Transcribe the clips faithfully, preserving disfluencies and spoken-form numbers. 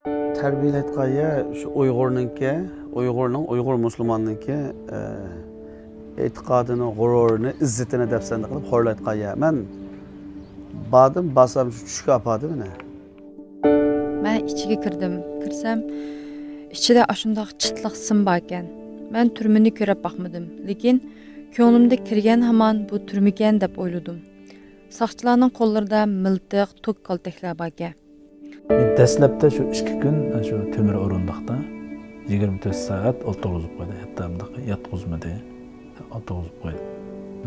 تەربىيەلەيدىغان يەر شۇ ئۇيغۇرنىڭكى، ئۇيغۇرنىڭ، ئۇيغۇر مۇسۇلماننىڭكى، ئە، ئېتىقادىنى، غۇرۇرىنى، ئىززىتىنى دەپسەندە قىلىپ خورلايدىغان يەر. مەن باردىم، بارسام شۇ چۈشكە ئاپاردى مېنى. مەن ئىچىگە كىردىم. كىرسەم، ئىچىدە ئاشۇنداق چىتلىق سىم باركەن. مەن تۈرمىنى كۆرۈپ باقمىدىم، لېكىن كۆڭلۈمدە كىرگەن ھامان بۇ تۈرمىكەن دەپ ئويلىدىم. ساقچىلارنىڭ قوللىرىدا مىلتىق، توك، كالتەكلەر باركەن. مەن دەسلەپتە شۇ ئىككى كۈن شۇ تۆمۈر ئورۇندۇقتا يىگىرمە تۆت سائەت ئولتۇرغۇزۇپ قويدى. ھەتتا مۇنداق ياتقۇزمىدى. ئولتۇرغۇزۇپ قويدى.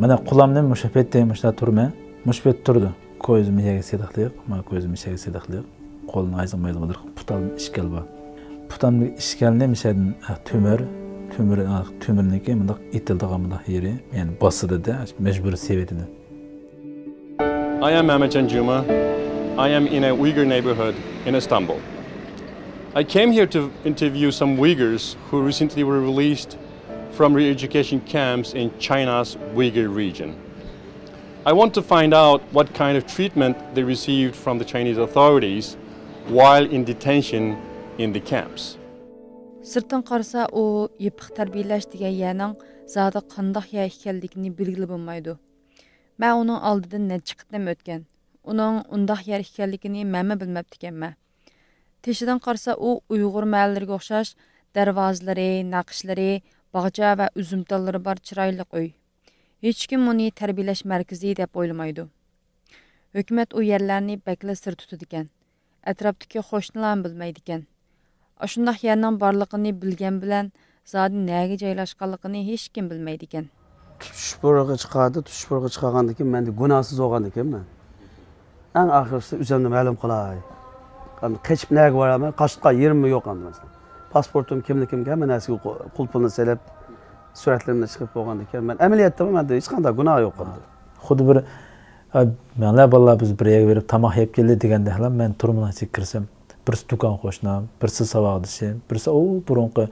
مانا قولامنى مۇشۇ پېتى مۇشۇنداق تۇرىمەن. مۇشۇ پېتى تۇرىدۇ. كويزا مىشەگە سېدىقلىق، مانا كويزا مىشەگە سېدىقلىق. قولىنى ئايزىڭ مايزىڭ بىر پۇتالدىن ئىشكەل بار. پۇتالدىن ئىشكەلنى مىشەدىن، ئە، تۆمۈر، تۆمۈر، ئە، تۆمۈرنىڭكى مۇنداق ئېتىلىدىغان مۇنداق يېرى، يەنى باسىدىدە، مەجبۇرىي سېۋىتىدە. I am Mehmetcan Juma. I am in a Uyghur neighborhood in Istanbul. I came here to interview some Uyghurs who recently were released from re-education camps in China's Uyghur region. I want to find out what kind of treatment they received from the Chinese authorities while in detention in the camps. سىرتتىن قارىسا، ئۇ يېپىق تەربىيەلەش دېگەن يەرنىڭ زادى قانداق يەر ئىكەنلىكىنى بىلگىلى بولمايدۇ. مەن ئۇنىڭ ئالدىدىن نەچچە قېتىم ئۆتكەن. ئۇنىڭ ئۇنداق يەر ئىكەنلىكىنى مەنمۇ بىلمەپتىكەنمەن. تېشىدىن قارىسا، ئۇ ئۇيغۇر مەھەللىلىرىگە ئوخشاش دەرۋازىلىرى، نەقىشلىرى، باغچا ۋە ئۈزۈم تاللىرى بار چىرايلىق ئۆي. ھېچكىم ئۇنى تەربىيەلەش مەركىزى دەپ ئويلىمايدۇ. ھۆكۈمەت ئۇ يەرلەرنى بەكلا سىر تۇتىدىكەن. ئەتراپتىكى قوشنىلارمۇ بىلمەيدىكەن. ئاشۇنداق يەرنىڭ بارلىقىنى بىلگەن بىلەن، زادى نەگە جايلاشقانلىقىنى ھېچكىم بىلمەيدىكەن. تۇتۇش بۇيرۇقى چىقاردى، تۇتۇش بۇيرۇقى چىقارغاندىن كېيىن مەن گۇناھسىز بولغاندىكىنمەن. ئەڭ ئاخىرسىدا ئۆزۈمنى مەلۇم قىلاي. ئەمدى قېچىپ نەگە بارىمەن؟ قاچىدىغان يېرىممۇ يوق ئەمدى مەسىلەن. پاسپورتۇم، كىملىكىمگە ھەممە نەرسىگە قۇ-، قۇلپىنى سېلىپ، سۈرەتلىرىمنى چىقىرىپ بولغاندىكىن مەن ئەمەلىيەتتىمۇ مەندە ھېچقانداق گۇناھ يوق ئەمدى. خۇددى بىر، ئە، مەنلەر بالىلار بىز بىر يەرگە بېرىپ تاماق يەپ كەلدى دېگەندەكلا مەن تۈرمىنىڭ ئىچىگە كىرسەم، بىرسى دۇكان قوشنام، بىرسى ساۋاقدىشىم، بىرسى ئۇ بۇرۇنقى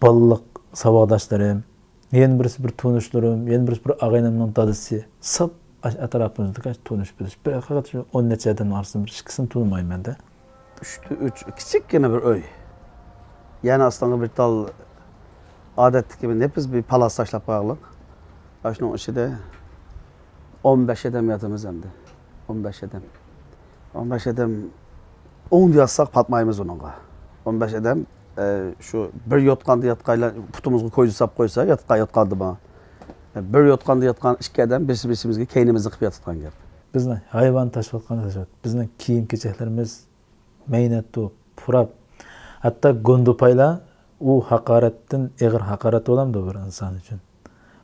بالىلىق ساۋاقداشلىرىم، يەنە بىرسى بىر تونۇشلىرىم، يەنە بىرسى بىر ئاغىنەمنىڭ دادىسى. ساپ ئاشۇ ئەتراپىمىزدىكى ئاشۇ تونۇش بىلىش. بىر ھەقىقەت شۇ ئون نەچچە ئادەمنىڭ ئارىسىدىن بىر ئىككىسىنى تونۇمايمەن-دە. ئۈچتە ئۈچ، كىچىككىنە بىر ئۆي. يەنە ئاستىڭغا بىر تال ئادەتتىكى بىر نېپىز بىر پالاس تاشلاپ قويغانلىق. ئاشۇنىڭ ئىچىدە ئون بەش ئادەم ياتىمىز ئەمدى. ئون بەش ئادەم. ئون بەش ئادەم ئوڭدا ياتساق پاتمايمىز ئۇنىڭغا. ئون بەش ئادەم، ئە، شۇ بىر يوتقاندا ياتقانلار پۇتىمىزغا كويزا ساپ قويسا، ياتقان، ياتقاندىمۇ. بىر يوتقاندا ياتقان ئىككى ئادەم بىرسى بىرسىمىزگە كەينىمىزنى قىلىپ ياتىدىغان گەپ. بىزنى ھايۋان تاشلىۋاتقان تاشلاپ، بىزنىڭ كىيىم-كېچەكلىرىمىز مەينەتتۇ، پۇراپ. ھەتتا گۇندىپايلار، ئۇ ھاقارەتتىن ئېغىر ھاقارەت بولامدۇ بىر ئىنسان ئۈچۈن؟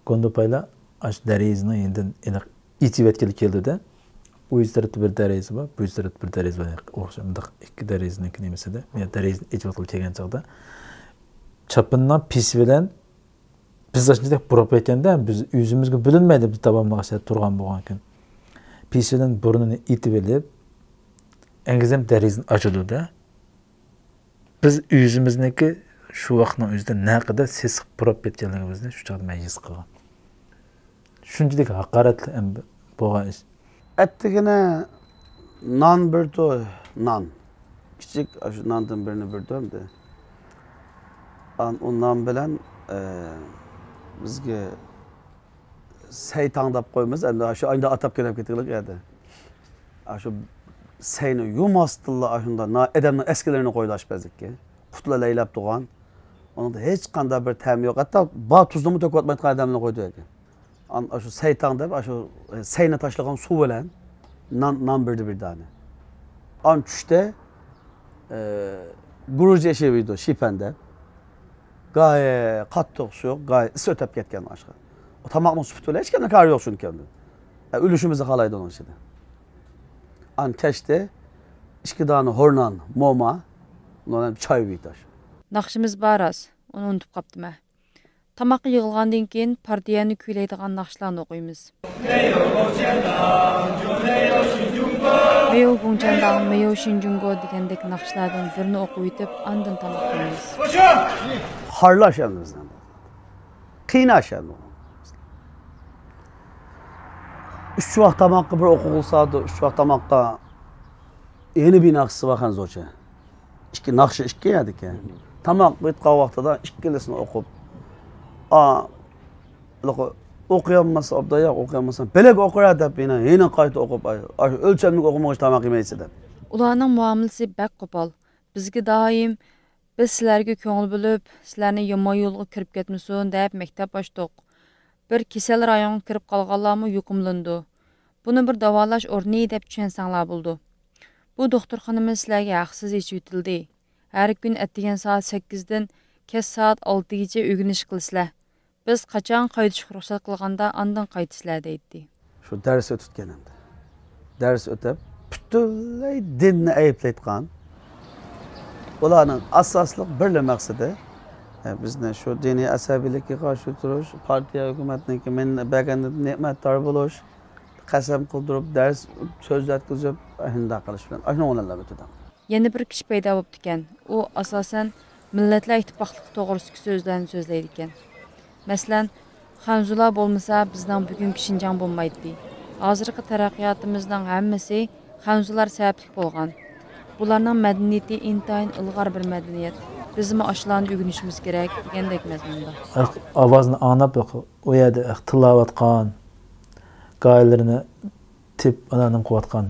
گۇندىپايلار ئاشۇ دەرىزىنىڭ يېنىدىن ئېنىق ئېچىۋەتكىلى كېلىدۇ-دە. ئۇ يۈز تەرەپتە بىر دەرىزە بار، بۇ يۈز تەرەپتە بىر دەرىزە بار. ئوخشاش مۇنداق ئىككى دەرىزىنىڭكى نېمىسىدە. يا دەرىزىنى ئېچىۋاتقىلى كەلگەن چاغدا چاپىنىنىڭ پېشى بىلەن بىز ئاشۇنداق بۇراپ كەتكەندە، بىز ئۆزىمىزگە بىلىنمەيدۇ، بىز داۋاملىق ئاشۇ يەردە تۇرغان بولغانكىن. پېشىدىن بۇرنىنى ئېتىۋېلىپ، ئەڭگىزەم دەرىزىنى ئاچىدۇ-دە. بىز ئۆزىمىزنىڭكى شۇ ۋاقىتنىڭ ئۆزىدە نەقەدەر سېسىق بۇراپ كەتكەنلىكىمىزنى شۇ چاغدا مەن ھېس قىلغان. شۇنچىلىك ھاقارەتلىك ھەم بولغان ئىش. ئەتىگىنە نان بېرىدۇ، نان. كىچىك، ئاشۇ ناندىن بىرنى بېرىدۇ ئەمدى. ئان-، ئۇ نان بىلەن، ئە، بىزگە سەيتاڭ دەپ قويىمىز، ئەمدى شۇ ئايدا ئاتاپ كېلىپ كېتىگلىك ئەدى. ئاشۇ سەينى يۇماستىنلا ئاشۇنداق نا-، ئادەمنىڭ ئەسكىلىرىنى قويىدۇ ئاشپەزلىككە. قۇتلا لەيلەپ تۇرغان. ئۇنىڭدا ھېچقانداق بىر تەمى يوق. ھەتتا بار تۇزنىمۇ تۆكۈۋاتمايدىغان ئادەمنى قويىدۇ ئەكەن. ئان-، ئاشۇ سەيتاڭ دەپ، ئاشۇ، ئە، سەينى تاشلىغان سۇ بىلەن نان، نان بېرىدۇ بىر دانە. ئان چۈشتە، ئە، گۇرۇچ ئېشى يەيدۇ، شىپەن دەپ. گاھى قاتتىق سۇيۇق، گاھى ئىسسىق ئۆتۈپ كەتكەن ئاشقا. ئۇ تاماقنىڭ سۈپىتى بىلەن ھېچكىمنىڭ كارى يوق چۈنكى ئەمدى. ئە، ئۆلۈشىمىزنى خالايدۇ ئۇنىڭ ئىچىدە. ئان كەچتە ئىككى دانە ھورنان، موما، ئۇنىڭ بىلەن چاي بىتاش. ناخشىمىز بار راست، ئۇنى ئۇنتۇپ قاپتىمەن. تاماققا يىغىلغاندىن كېيىن پارتىيەنى كۈيلەيدىغان ناخشىلارنى ئوقۇيمىز. مېيو گۇڭجانداڭ، مېيو شىنجۇڭگو دېگەندەك ناخشىلاردىن بىرنى ئوقۇۋېتىپ، ئاندىن تاماق يەيمىز. خارلاش ئەمدى بىزنىڭ. قىيناش ئەمدى. ئۈچ ۋاق تاماققا بىر ئوقۇغىلى سالىدۇ، ئۈچ ۋاق تاماققا يەنە بىر ناخشىسى بار خەنزۇچە. ئىككى ناخشا ئىككى يەردىكى. تاماق بىتقان ۋاقتىدا ئىككىلىسىنى ئوقۇپ، ئا، ئوقۇيالماسا ئوبدان ياق، ئوقۇيالماسا بۆلەك ئوقۇرا دەپ يەنە، يەنە قايتا ئوقۇپ، ئاي، ئاشۇ ئۆلچەملىك ئوقۇمىغاچ تاماق يېمەيسىز دەپ. ئۇلارنىڭ مۇئامىلىسى بەك قوپال. بىزگە دائىم، «بىز سىلەرگە كۆڭۈل بۆلۈپ، سىلەرنى يامان يولغا كىرىپ كەتمىسۇن» دەپ مەكتەپ ئاچتۇق. بىر كېسەل رايونغا كىرىپ قالغانلارمۇ يۇقۇملىنىدۇ. بۇنى بىر داۋالاش ئورنى دەپ چۈشەنسەڭلار بولىدۇ. بۇ دوختۇرخانىمىز سىلەرگە ھەقسىز ئېچىۋېتىلدى. ھەر كۈن ئەتىگەن سائەت سەككىزدىن كەچ سائەت ئالتىگىچە ئۆگىنىش قىلىسىلەر. بىز قاچان قايتىشقا رۇخسەت قىلغاندا ئاندىن قايتىسىلەر دەيتتى. شۇ دەرس ئۆتۈتكەن ئەمدى. دەرس ئۆتۈپ، پۈتۈنلەي دىننى ئەيىبلەيدىغان. ئۇلارنىڭ ئاساسلىق بىرلا مەقسىتى، ئە، بىزنى شۇ دىنىي ئەسەبىيلىككە قارشى تۇرۇش، پارتىيە، ھۆكۈمەتنىڭكى مەن بەرگەندىن نېمەتدار بولۇش، قەسەم قىلدۇرۇپ، دەرس سۆزلەتكۈزۈپ، شۇنداق قىلىش بىلەن ئاشۇنىڭ بىلەن ئۆتىدۇ. يەنە بىر كىشى پەيدا بوپتىكەن. ئۇ ئاساسەن مىللەتلەر ئىتتىپاقلىقى توغرىسىدىكى سۆزلەرنى سۆزلەيدىكەن. مەسىلەن، خەنزۇلار بولمىسا بىزنىڭ بۈگۈنكى شىنجاڭ بولمايتتى. ھازىرقى تەرەققىياتىمىزنىڭ ھەممىسى خەنزۇلار سەۋەبلىك بولغان. بۇلارنىڭ مەدەنىيىتى ئىنتايىن ئىلغار بىر مەدەنىيەت. بىزمۇ ئاشۇلارنى ئۆگىنىشىمىز كېرەك دېگەندەك مەزمۇندا. ئاۋازنى ئاڭلاپ، ئۇ يەردە تىللاۋاتقان گايىلىرىنى تېپىپ ئانا نېمە قىلىۋاتقان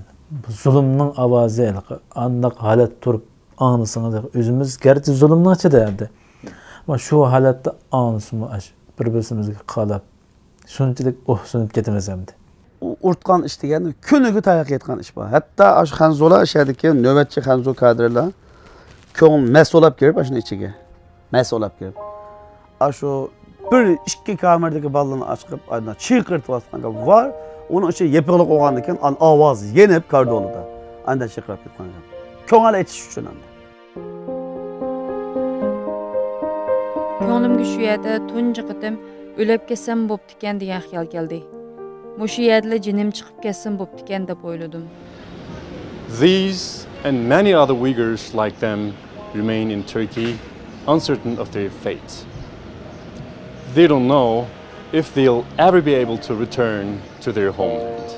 زۇلۇمنىڭ ئاۋازى، ھېلىقى ئانداق ھالەت تۇرۇپ ئاڭلىسىڭىز، ئۆزىمىز گەرچە زۇلۇمنىڭ ئىچىدە ئەمدى، ئەمما شۇ ھالەتتە ئاڭلىسىمۇ، ئاش، بىر-بىرسىمىزگە قاراپ، شۇنچىلىك ئۇھسىنىپ كېتىمىز ئەمدى. ئۇ ئۇرتقان ئىش دېگەن كۈنىگە تاياق يەيدىغان ئىش بار. ھەتتا ئاشۇ خەنزۇلار، ئىشەردىكى نۆۋەتچى خەنزۇ كادىرلار كۆڭۈل مەس بولاپ كىرىپ ئاشۇنىڭ ئىچىگە. مەس بولاپ كىرىپ. ئاشۇ بىر ئىككى كامېردىكى بالىلارنى ئاچىقىپ، ئانداق چىقىرتىۋاتقان گەپ بار. ئۇنىڭ ئىچى يېپىقلىق بولغاندىكىن، ئان-، ئاۋاز يېنىپ كارىدوردا. ئانداق چىقىرىپ كەتكەن گەپ. كۆڭۈل ئېچىش ئۈچۈن ئەمدى. كۆڭلۈمگە شۇ يەردە تۇنجى قېتىم ئۆلۈپ كەتسەم بوپتىكەن دېگەن خىيال كەلدى. مۇشۇ يەردىلا جېنىم چىقىپ كەتسىمۇ بوپتىكەن دەپ ئويلىدىم. These and many other Uyghurs like them remain in Turkey, uncertain of their fate. They don't know if they'll ever be able to return to their homeland.